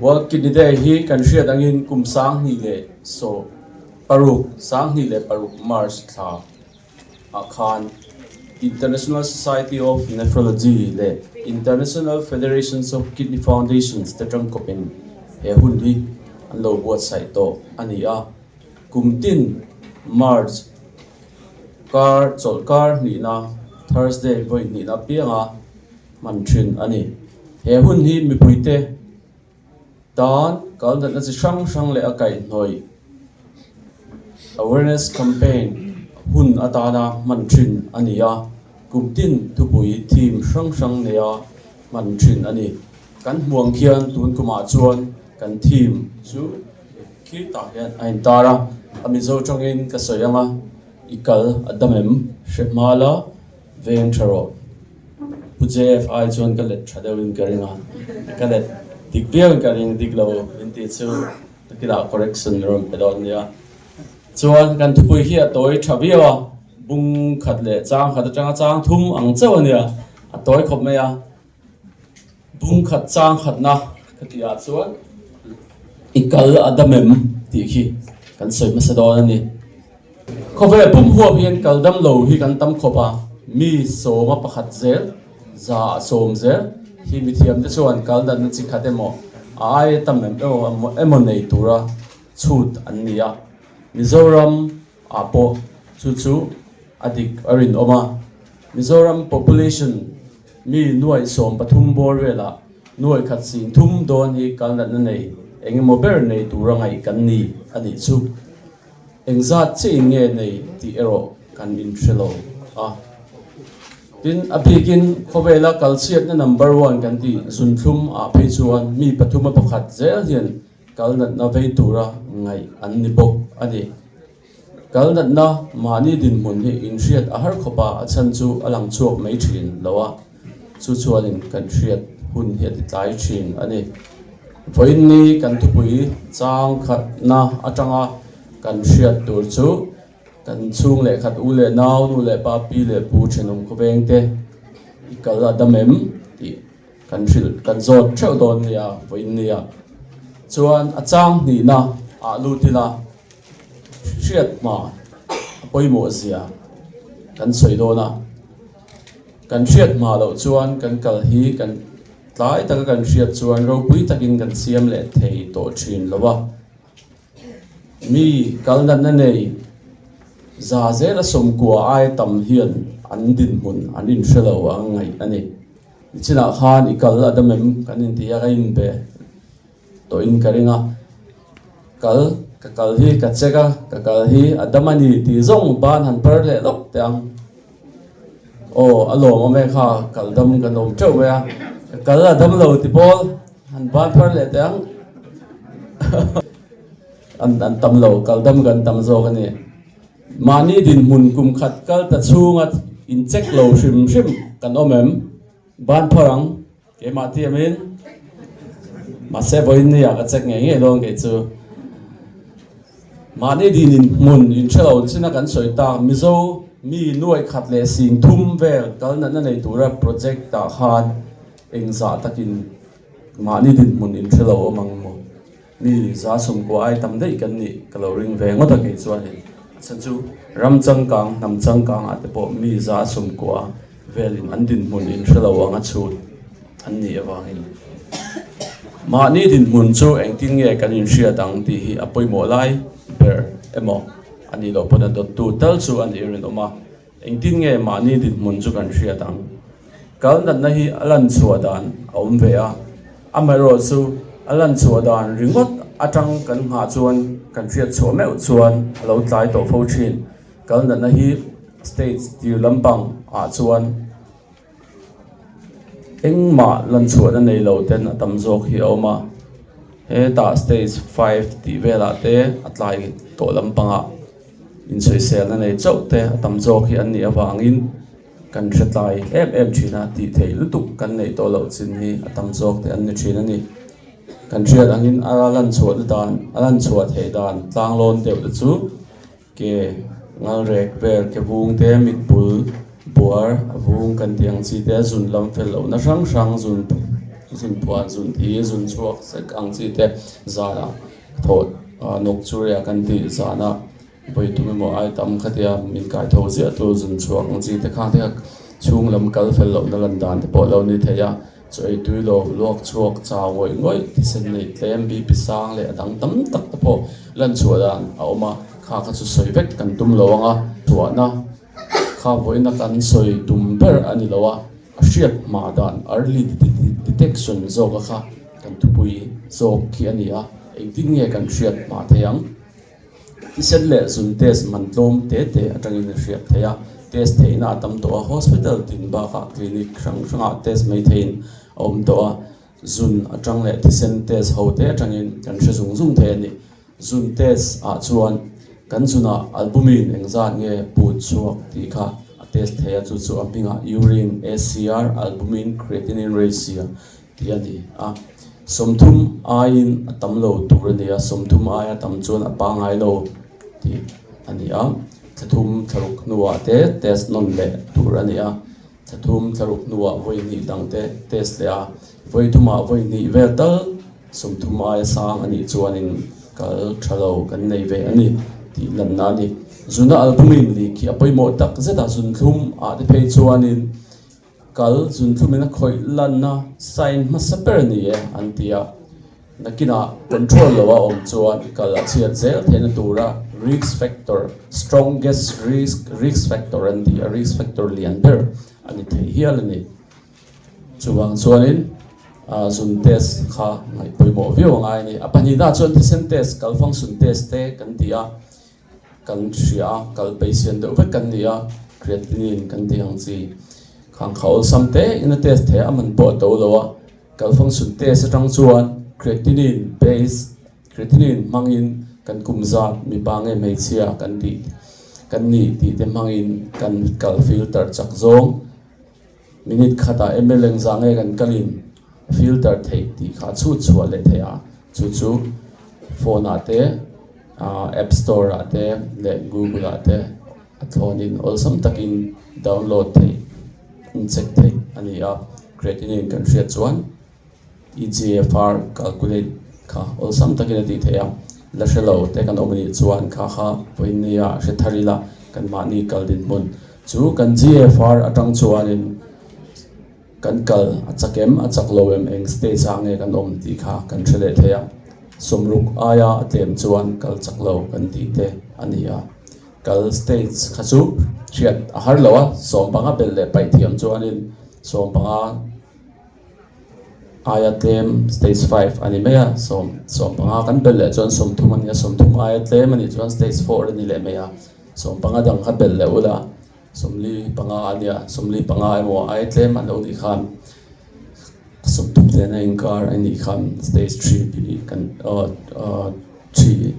World Kidney Day hi kan hriat angin kum 2016, 2006 March thla ah khan International Society of Nephrology leh International Federations of Kidney Foundations te tangkawpin he hun hi an lo buatsaih tawh a ni a. Kum tin March kar chawlhkar hnihna Thursday vawi hnihna pianga hman thin a ni. He hun hi mipuite tan kal natna chi hrang hrang leh a kaihhnawih awareness campaign hun atana hman thin a ni a, kum tin thupui theme hrang hrang neia hman thin a ni. Kan hmuang khian tun kumah chuan kan theme chu khi tah hian a intar a, a Mizo tangin ka sawi ang a, i kal a dam em? Hre hma la, veng tha rawh. Pu JFI chuan ka let tha deuhin ka ring a, ka let dik viauin ka ring dik lo min tih chu takinah correction rawn pe dawn nia. Chuan kan thupui hi a tawi tha viau a, bung khat leh chang khat atanga chang thum ang chauh a nia, a tawi khawp mai a. Bung khat chang khatna ka tih ah chuan i kal a dam em tih khi kan sawi hmasa dawn a ni. Khawvel pum huap hian kal dam lo hi kan tam khawp a, mi sawma pakhat zel, za a sawm zel hi mithiam te chuan kal danna chi khat emaw a aia tam em emaw nei tura chhut an ni a. Mizoram ah pawh chu chu a dik a rinawm a, Mizoram population Mi nuaih 13 bawr velah nuaih khat sing thum dawn hi kal natna nei eng emaw ber nei tura ngaih kan ni a nih chu. Engzat chiah in nge nei tih erawh kan inhre lo a. Tin, a bikin khawvela kal chhiatna number one kan tih zunthlum ah phei chuan mi pathum a pakhat zel hian kal natna vei tura ngaih an ni bawk a ni. Kal natna mahni dinhmun hi inhriat a har khawp a, a chhan chu a lang chhuak mai thin lo a, chu chuanin kan hriat hun hi a ti tlai thin a ni. Vawiinni kan thupui chang khatna atanga kan hriat tur chu kan chhung leh khat u leh nau, nu leh pa, pi leh pu thenawm khawveng te i kal a dam em tih kan hrilh kan zawt theuh dawn nia vawiinnia. Chuan a chang hnihna ah lut ila. Hriat hma a pawimawh zia kan sawi dawn a, kan hriat hma loh chuan kan kal hi kan tlai taka kan hriat chuan ropui takin kan siam leh thei tawh thin lo a. Mi kal natna nei za zela sawmkua ai tam hian an dinhmun an inhre lo a ngaih a ni. Nichinah khan i kal a dam em kan inti a, ka inbe. Tawhin ka ring a, kal ka kal hi ka check a, ka kal hi a dam a ni tih zawng ban han par leh lawk teh ang. Aw a lawm awm e kha kal dam kan awm teuh mai a, ka kal a dam lo ti pawl han ban phar leh teh ang. An an tam lo, kal dam kan tam zawk a ni. Mahni dinhmun kum khat kal ta chhunga in check lo hrim hrim kan awm em? Ban phar ang. Keimah tiamin mahse vawiin ni ah ka check ngei ngei dawn kei chu. Mahni din in hmun in hre lo chin a kan sawi tak Mizo mi nuaih khat leh sing thum vel kal natna nei tura project ah khan engzah takin mahni din hmun in hre lo awm ang maw? Mi za sawmkua ai tam daih kan nih ka lo ring ve ngawt a kei chuanin a chhan chu ram changkang hnam changkang ah te pawh mi za sawmkua velin an dinhmun in hre lo ang a chhut an nih avangin mahni dinhmun chu engtin nge kan inhriat ang tih hi a pawimawh lai ber emaw a nih loh pawn a dawttu tal chu a nih rinawm a. Engtin nge mahni dinhmun chu kan hriat ang? Kal natna hi a lan chhuah dan a awm ve a, amaherawh chu a lan chhuah dan ringawt atang kan nghah chuan kan hriat chhuah meuh chuan a lo tlai tawh fo thin. Kal natna hi stage tir lampang ah chuan engmah lan chhuahna nei lo ten a tam zawk hi a awm a, hetah stage five tih velah te a tlai tawh lampangah. Insawiselna nei chauh te a tam zawk hi an nih avangin kan hre tlai em em thin a, tih theih lutuk kan neih tawh loh chin hi a tam zawk te an ni thin a ni. Kan hriat angin a lan chhuahna dan, a lan chhuah theih dan tlanglawn deuh te chu ke ngal rek vel, ke vung te, mit bul, buar, a vung kan tih ang chi te, zun lam fel lohna hrang hrang, zun. Zun phuan, zun thi, zun chhuak sek ang chi te zanah thawh nawk chu ria kan tih zanah vawi tum emaw ai tam khatia min kai tho ziah tu zun chhuak ang chi te khang te kha chhung lam kal fel lohna lan dan te pawh a lo ni thei a, chaw ei tui lo luak chhuak chau ngawih ngawih thisen neih tlem BP sang leh a dang tam tak te pawh lan chhuah dan a awm a, kha kha chu sawi vek kan tum lo ang a, chhuahna kha vawiina kan sawi tum ber a ni lo a. A hriat hma dan early detection zawka kha kan thupui zawk khi a ni a, engtin nge kan hriat hma thei ang? Thisen leh zun test man tlawm te te atangin a hriat theih a, test theihna a tam tawh a, hospital tin bakah clinic hrang hrangah test mai theiin a awm tawh a, zun atang leh thisen test ho te atangin kan hre zung zung thei a ni. Zun test ah chuan kan zunah albumin engzat nge put chhuak tih kha a test thei a, chu chu a hmingah urine ACR, albumin creatinine ratio, tih a ni a. 30 aiin a tam lo tur a ni a, 30 aia tam chuan a pangngai lo tih a ni a. Thla thum thla ruk hnuah te test nawn leh tur a ni a, thla thum thla ruk hnuah vawi hnih dang te test leh a, vawi thumah vawi hnih vel tal 30 aia sang a nih chuanin kal tha lo kan nei ve a ni tih lanna a ni. Zuna albumin lih khi a pawimawh tak zet a, zunthlum ah te phei chuanin kal zunthlum in a khawih lanna sign hmasa ber a ni e an ti a. Nakinah control lo a awm chuan kal a chhiat zel theihna tura risk factor, strongest risk risk factor an ti a, risk factor lian ber a ni thei hial a ni. Chuvang chuanin zun test kha ngaih pawimawh viau a ngai a ni. A pahnihna chuan thisen test, kal function test te kan ti a, kan hria a, kal patient deuh vek kan ni a, creatinine kan tih ang chi khang kha awlsam te in a test thei a, a man pawh a to lo a. Kal function test atang chuan creatinine base, creatinine hmangin kan kum zat mipa nge hmeichhia kan tih kan nih tih te hmangin kan kal filter chak zawng. Minute khatah ml engzah nge kan kalin filter theih tih kha a chhut chhuah leh theih a, chu chu phone ah te app store ah te leh google ah te a thlawnin awlsam takin download theih in check theih a ni a, creatinine kan hriat chuan. EGFR calculate kha awlsam takin a tih theih a, la hre lo te kan awm anih chuan kha kha vawiin nia hre thar ila kan mahni kal dinhmun chu kan GFR atang chuanin kan kal a chak em a chak lo em eng stage ah nge kan awm tih kha kan hre leh thei a, sawmruk aia a tlem chuan kal chak lo kan tih te a ni a, kal stage kha chu hriat a har lo a, sawmpanga belh leh paih thiam chuanin sawmpanga. Aia tlem stage 5 a ni mai a, 15 kan belh leh chuan 30 a ni a, 30 aia tlem a nih chuan stage 4 a ni leh mai a, 15 dang kha belh leh ula 45 a nia, 45 emaw aia tlem an lo nih khan 30 tena inkar a nih khan stage 3 B kan 3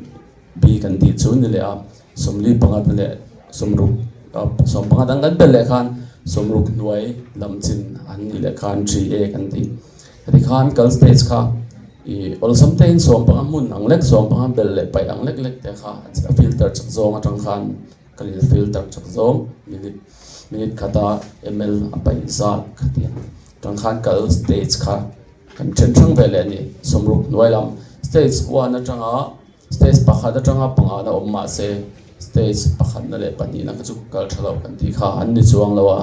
B kan tih chu ni leh a, 45 te leh 60 15 dang kan belh leh khan 60 hnuai lam chin an nih leh khan 3A kan ti. Heti khan kal stage kha ih awlsam te in 15 hmun ang lek 15 belh leh paih ang lek lek te kha a filter chak zawng atang khan kal in filter chak zawng minute minute khata ml a paih zat khatiang atang khan kal stage kha kan then hrang ve leh a ni. 60 hnuai lam stage 1 atanga Stage pakhat atanga pangana awm mah se stage pakhatna leh pahnihna kha chu kal tha lo kan tih kha an ni chuang lo a,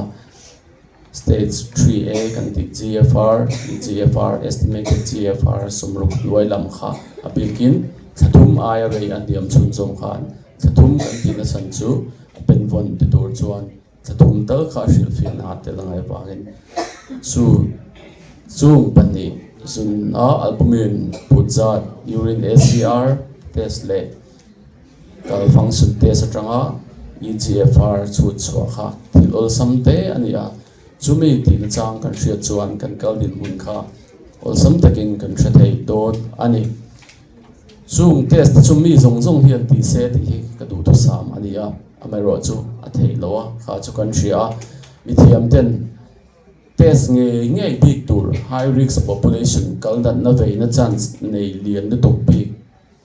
stage 3A kan tih GFR, eGFR, estimated GFR sawmruk hnuai lam kha a bikin thla thum aia rei a hniam chhun zawng khan thla thum kan tihna chhan chu a penvawn ti tur chuan Thla thum tal kha hrilhfiahna a tel angai avangin chu chung pahnih zunna albumin put zat urine ACR test leh kal function test atanga eGFR chhut chhuah kha thil awlsam te a ni a, chumi tihna chang kan hriat chuan kan kal dinhmun kha awlsam takin kan hre thei dawn a ni. Chung test te chu mi zawng zawng hian ti se tih hi ka duhthusam a ni a, amaherawh chu a theih loh a, kha chu kan hria a, mithiam ten test ngei ngei bik tur high risk population kal natna veina chance nei lian lutuk bik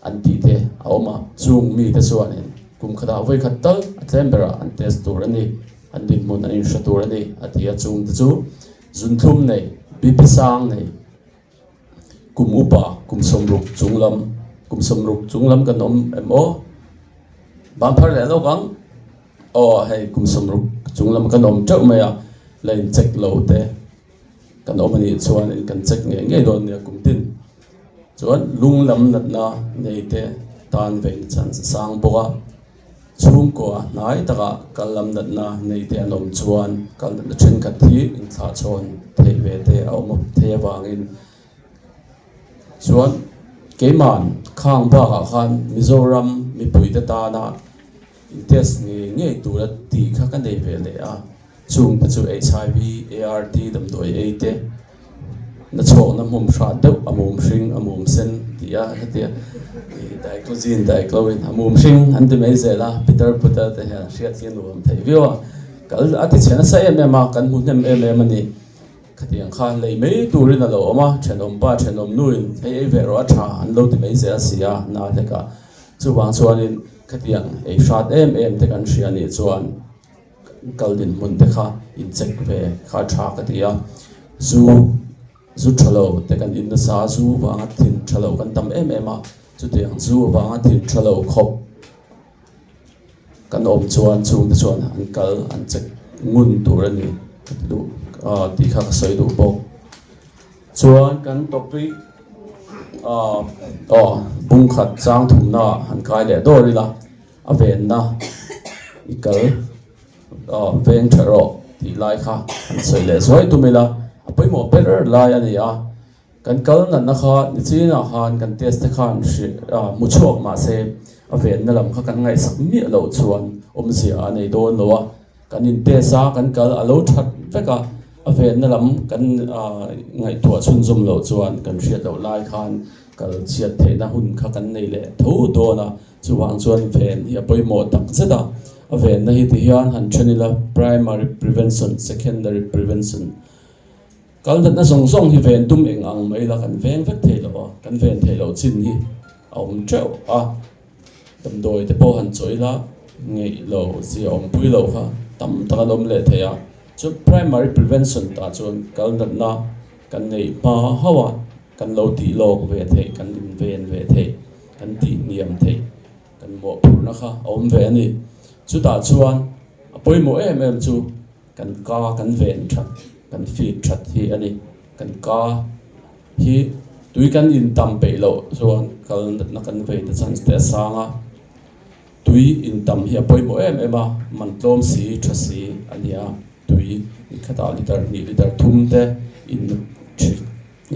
an tih te a awm a, chung mi te chuanin kum khatah vawi khat tal a tlem berah an test tur a ni, an dinhmun an inhre tur a ni a ti a, chung te chu zunthlum nei, BP sang nei. Kum upa kum 60 chunglam kum 60 chunglam kan awm em aw? Ban phar leh lawk ang. Aw hei kum 60 chunglam kan awm teuh mai a, la in check lo te kan awm a nih chuan in kan check ngei ngei dawn nia kum tin. Chuan lung lam natna nei te tan ve in chance a sang bawk a. Chhungkua hnai takah kal lam natna nei te an awm chuan kal natna thenkhat hi inthlahchhawn theih ve te a awm thei avangin chuan keiman khang bakah khan Mizoram mipuite tana in test ngei ngei tura tih kha ka nei ve leh a. Chung te chu HIV, ART damdawi ei te, na chhawkna hmum hrat deuh a mum hring a mum sen tih a hetia ih diclozine dicloin a mum hring an ti mai zel a, pitar putar te hian hriat hi a nuam theih viau a, kal a ti chhe nasa em em a, kan hmu hnem em em a ni. Khatiang kha lei mai turin a lo awm a, thenawm pa thenawm nuin hei ei ve rawh a tha an lo ti mai zel si a, na hlekah chuvang chuanin khatiang ei hrat em em te kan hria nih chuan. Kal dinhmun te kha in check ve kha a tha ka ti a, zu zu tha lo te kan in nasa a, zu vanga thin tha lo kan tam em em a, chutiang zu vanga thin tha lo khawp kan awm chuan chhungte chuan an kal an check ngun tur a ni ka ti duh ah tih kha ka sawi duh bawk. Chuan kan topic ah aw bungkhat chang thumna ah han kai leh dawr ila. A venna i kal veng tha rawh tih lai kha han sawi leh zuai tum ila, a pawimawh ber lai a ni a, kan kal natna kha nichinah khan kan test te khan hmu chhuak mah se a venna lam kha kan ngaihsak miah loh chuan awmzia a nei dawn lo a. Kan in test a, kan kal a lo that vek a, a venna lam kan ngaihtuah chhunzawm loh chuan kan hriat loh lai khan kal chhiat theihna hun kha kan nei leh tho dawn a, chuvang chuan ven hi a pawimawh tak zet a, a venna hi ti hian han then ila primary prevention, secondary prevention kal natna zawng zawng hi ven tum eng ang mai ila kan veng vek thei lo a, kan ven theih loh chin hi a awm teuh a. Damdawi te pawh han chaw ila ngeih lo zia awmpui lo kha tam tak an awm leh thei a, chu primary prevention tah chuan kal natna kan neih hma hauh a, kan lo tih lawk ve theih, kan inven ve theih, kan tih hniam theih, kan mawhphurhna kha a awm ve a ni. Chutah chuan a pawimawh em em chu kan ka kan ven that, kan feed that hi a ni. Kan ka hi tui kan in tam peih loh chuan kal natna kan vei ta chance te a sang a, tui in tam hi a pawimawh em em a, man tlawm si tha si a ni a, tui ni khatah liter hnih liter thum te in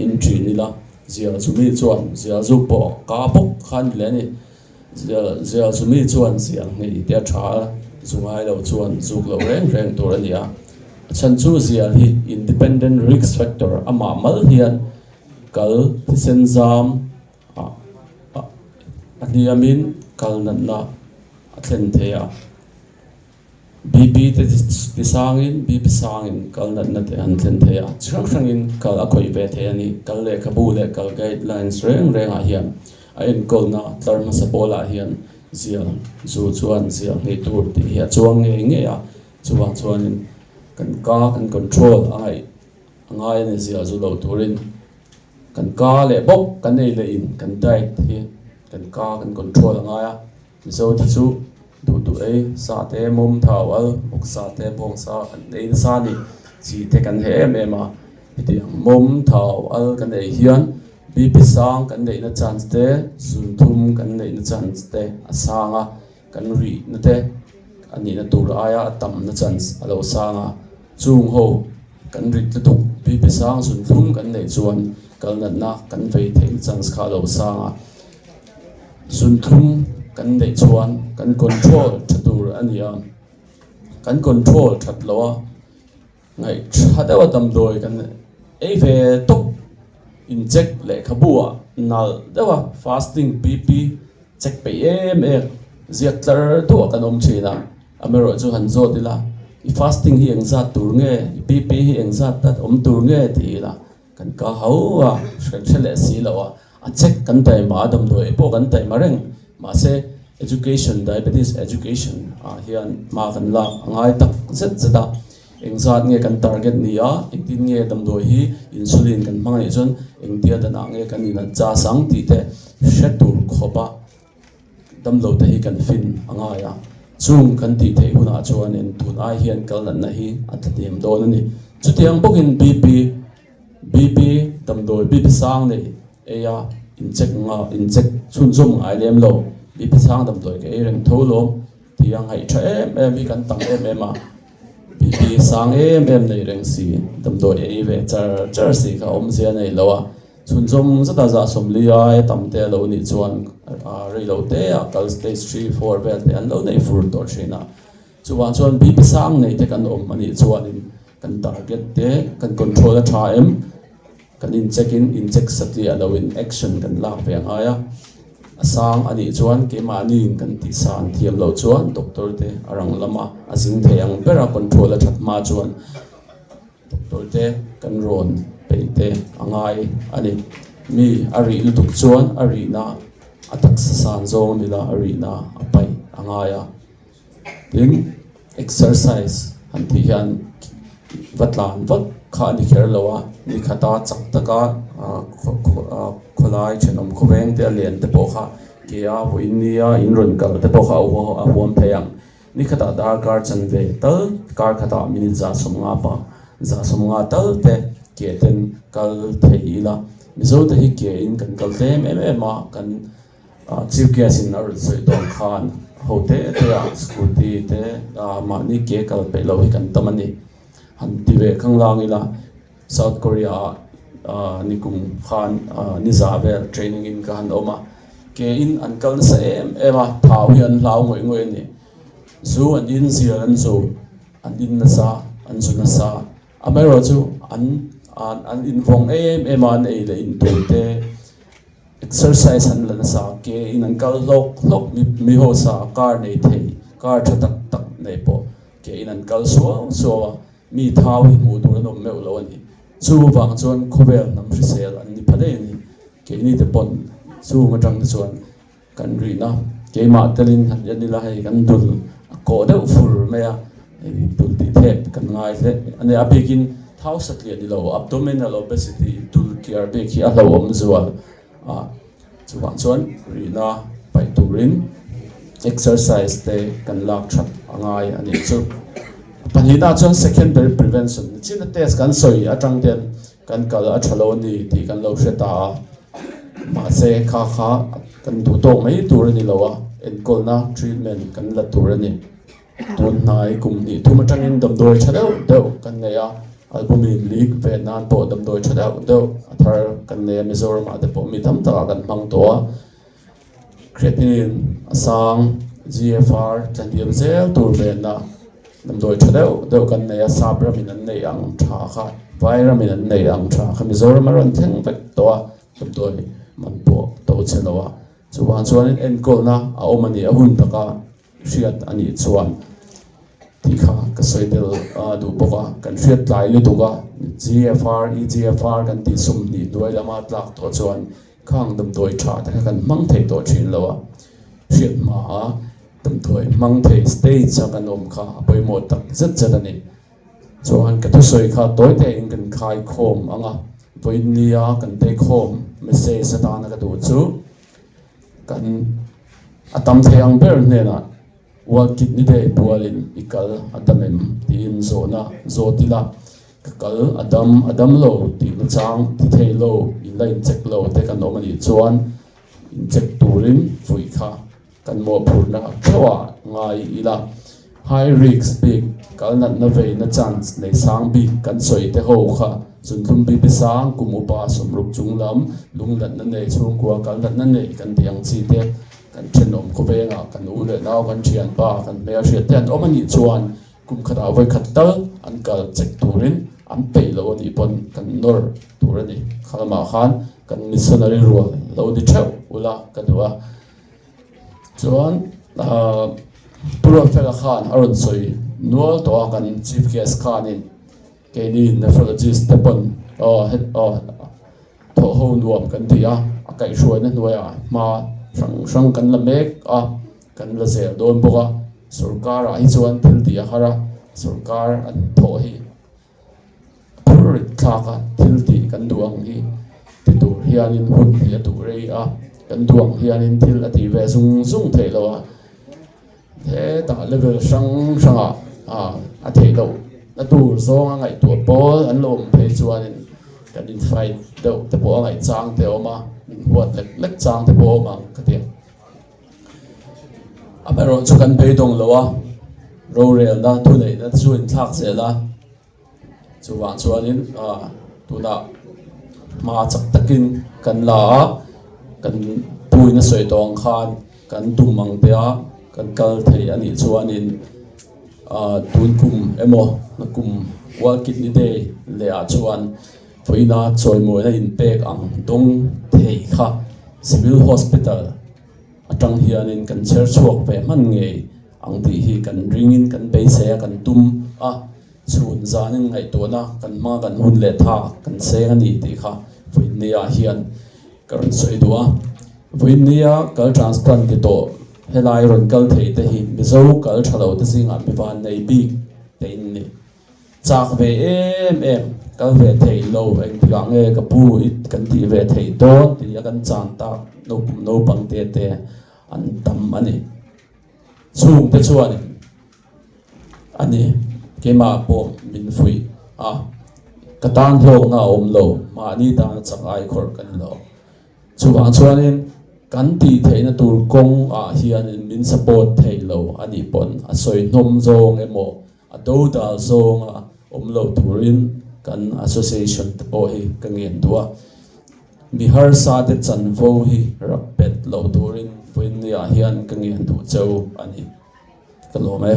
in thin ila, zial chumi chuan zial zuk pawh ka bawk kha a ni leh a ni. Zial zumi chuan zial ngei te a tha a, zu ngai lo chuan zuk loh reng reng tur a ni a. A chhan chu zial hi independent risk factor amah mal hian kal thisen zam a hniamin kal natna a thlen thei a. BP te ti sangin BP sangin kal natna te an thlen thei a, chi hrang hrangin kal a khawih ve thei a ni. Kal lehkhabu leh kal guidelines reng rengah hian a enkawlna tlar hmasa pawlah hian zial zu chuan zial ngei tur tih hi a chuang ngei ngei a, chuvang chuanin kan ka kan control a ngaih a ngai a ni zial zu lo turin kan ka leh bawk kan ei leh in kan diet hi kan ka kan control a ngai a. Mizo te chu duh duh ei, sa te mawm thau al, bawk sa te bawng sa kan ei nasa a ni. Chi te kan heh em em a, hetiang mawm thau al kan ei hian BP sang kan neihna chance te, zun thum kan neihna chance te a sang a, kan rihna te a nihna tur aia a tamna chance a lo sang a, chung ho kan rit lutuk BP sang zun thlum kan neih chuan kal natna kan vei theihna chance kha a lo sang a. Zunthum kan neih chuan kan control tha tur a ni a, kan control that lo a, ngaih tha deuh a damdawi kan ei ve tawp in check lehkhabu ah nalh deuh a fasting BP check peih em em ziak tlar duah kan awm thin a, amaherawhchu han zawt ila i fasting hi engzat tur nge i BP hi engzat tak awm tur nge tih ila kan ka ho a hran hre leh si lo a. A check kan taima a, damdawi pawh kan taima reng. Mahse, education, diabetes education ah hian hma kan lak a ngai tak zet zet a. Engzat nge kan target ni a, engtin nge damdawi hi insulin kan hmang anih chuan engtia danah nge kan in adjust ang tih te hre tur khawp a damlo te hi kan fin a ngai a. Chung kan tih theih hunah chuanin tun ai hian kal natna hi a tlahniam dawn a ni. Chutiang bawkin BP, BP damdawi BP sang nei ei a incheck nga incheck chhunzawm ngai lem lo. BP sang damdawi ka ei reng tho lawm tih a ngaih tha em em hi kan tam em em a. BP sang em em nei reng si damdawi ei ve char char si kha awmzia nei lo a. Chhunzawm zata zah 40 aia tam te a lo nih chuan rei lo te ah kal stage 3, 4 vel te an lo nei fur tawh thin a. Chuvang chuan BP sang nei te kan awm a nih chuanin kan target te kan control a tha em kan in check in in check satliah lo in action kan lak ve a ngai a. A sang a nih chuan keimahni in kan tih san thiam loh chuan doctor te a rang lama a zing thei ang bera control a that hma chuan Doctor te kan rawn peih te a ngai a ni. Mi a rih lutuk chuan a rihna a taksa san zawng nila a rihna a paih a ngai a. Tin, exercise han tih hian va tlan vak kha a ni kher lo a, ni khata chak taka khawlai thenawm khawveng te a len te pawh kha ke a vawiin nia in rawn kal te pawh kha a huam thei ang. Ni khatah darkar chanve tal, kar khatah minute 150 pa 150 tal te ke ten kal thei ila. Mizo te hi ke in kan kal tlem em em a, kan Chief Guest in a rawn sawi dawn khan ho te te ah scooty te mahni ke kal peih loh hi kan tam a ni. Han ti ve khang lang ila South Korea ah nikum khan ni za vel training in ka han awm a, ke in an kal nasa em em a, thau hi an hlau ngawih ngawih a ni. Zu an in zial an zu an in nasa an zu nasa amaherawhchu an an invawng em em a an ei leh in tur te. Exercise an la nasa a, ke in an kal hlawk hlawk mi mi hausa car nei thei car tha tak tak nei pawh ke in an kal suau suau a, mi thau hi hmuh tur an awm meuh lo a ni. Chu vang chuan khawvel hnam hrisel an ni pha daih a ni. Keini te pawn chung atang te chuan kan rihna keimah telin han en ila hei kan dul a kawh deuh fur mai a, hei dul tih thep kan ngai hle a ni. A bikin thau satliah ni lo abdominal obesity dul kiar bik hi a hlauhawm zual a, chuvang chuan rihna paih turin exercise te kan lak that a ngai a nih chu. Pahnihna chuan secondary prevention china test kan sawi atang ten kan kal a tha lo a ni tih kan lo hre ta a, mahse kha kha kan duh tawk mai tur a ni lo a, enkawlna treatment kan la tur a ni. Tun hnai kum hnih thum atangin damdawi tha deuh deuh kan nei a, albumin leak ve nan pawh damdawi tha deuh deuh a thar kan nei a, Mizoram ah te pawh mi tam takah kan hmang tawh a. Creatinine a sang, GFR tlahniam zel tur venna damdawi tha deuh deuh kan nei a, sap ramin an neih ang tha kha, vai ramin an neih ang tha kha Mizoram a rawn thleng vek tawh a, damdawi man pawh to chhe lo a, chuvang chuanin enkawlna a awm a ni, a hun taka hriat a nih chuan tih kha ka sawi tel duh bawk a, kan hriat tlai lutuk a, GFR, EGFR kan tih sum hnih hnuai lama tlak tawh chuan Khang damdawi tha te kha kan hmang thei tawh thin lo a, hriat hma a damdawi hmang thei stage a kan awm kha a pawimawh tak zet zet a ni. Chuan ka thusawi kha tawi tein kan khai khawm ang a, vawiin nia kan take home message atana ka duh chu kan a tam thei ang ber hnenah World Kidney Day pualin i kal a dam em tiin zawhna zawt ila, Ka kal a dam a dam lo tih na chang ti thei lo in la incheck lo te kan awm a nih chuan incheck turin fuih kha kan mawhphurhna theuh ah ngai ila. High risk bik kal natna veina chance nei sang bik kan sawi te ho kha zunthlum bibi sang kum upa 60 chung lam lung natna nei chhungkua kal natna nei kan tih ang chi te kan thenawm khawvengah kan u leh nau kan thianpa kan hmelhriat te an awm a nih chuan Kum khatah vawi khat tal an kal check turin an peih lo a nih pawn kan nawr tur a ni. Kha lamah khan kan missionary rual lo ni theuh ula ka duh a. Chuan Pu Ruatfela khan a rawn sawi nual tawh a kan chief guest khanin keini nephrologist te pawn aw aw thawh ho nuam kan ti a, a kaihhruaina hnuaiah hma hrang hrang kan la mek a. Kan la zel dawn bawk a, sorkarah hi chuan thil tih a har a. Sorkar an thawh hi phur rit thlak a, thil tih kan duh ang hi ti tur hianin hun hi a duh rei a, kan duh ang hianin thil a tih ve zung zung theih loh a, hetah level hrang hrangah a theih loh na tur zawnga ngaihtuah pawl an lo awm phei chuanin kan in fight deuh te pawh a ngaih chang te a awm a, min huat lek lek chang te pawh a awm ang ka ti a. Amaherawh chu kan beidawng lo a, rorelna thuneihna chu inthlak zel a, chuvang chuanin tunah hma chak takin kan la a, kan puina sawi tawh ang khan kan tum ang te a kan kal thei a nih chuanin tun kum emaw na kum World Kidney Day leh ah chuan vawiina chawimawina inpek ang dawng thei kha Civil Hospital atang hianin kan chher chhuak ve hman ngei ang tih hi kan ringin kan beisei a, kan tum a, chhun zanin ngaihtuahna kan hma kan hun leh tha kan seng a ni tih kha vawiinnia hian ka rawn sawi duh a. Vawiinnia kal transplant ti tawh helai rawn kal thei te hi Mizo kal tha lo te zingah mi vannei bik te in ni. Chak ve em em, kal ve theih lo, engtikah nge ka pu i kan tih ve theih dawn tih a kan chan tak naupang naupang te te an tam a ni. Chhungte chuanin a ni keimah pawh min fuih a, ka tan hlawkna a awm lo, mahni tana chak ai khawrh ka ni lo. Chuvang chuanin kan tih theihna tur kawng ah hianin min support thei lo a nih pawn a sawi hnawm zawng emaw A dodal zawnga awm lo turin kan association te pawh hi ka ngen duh a, mi harsa te chanvo hi rap bet lo turin vawiinniah hian ka ngen duh cheu a ni. Ka lawm e.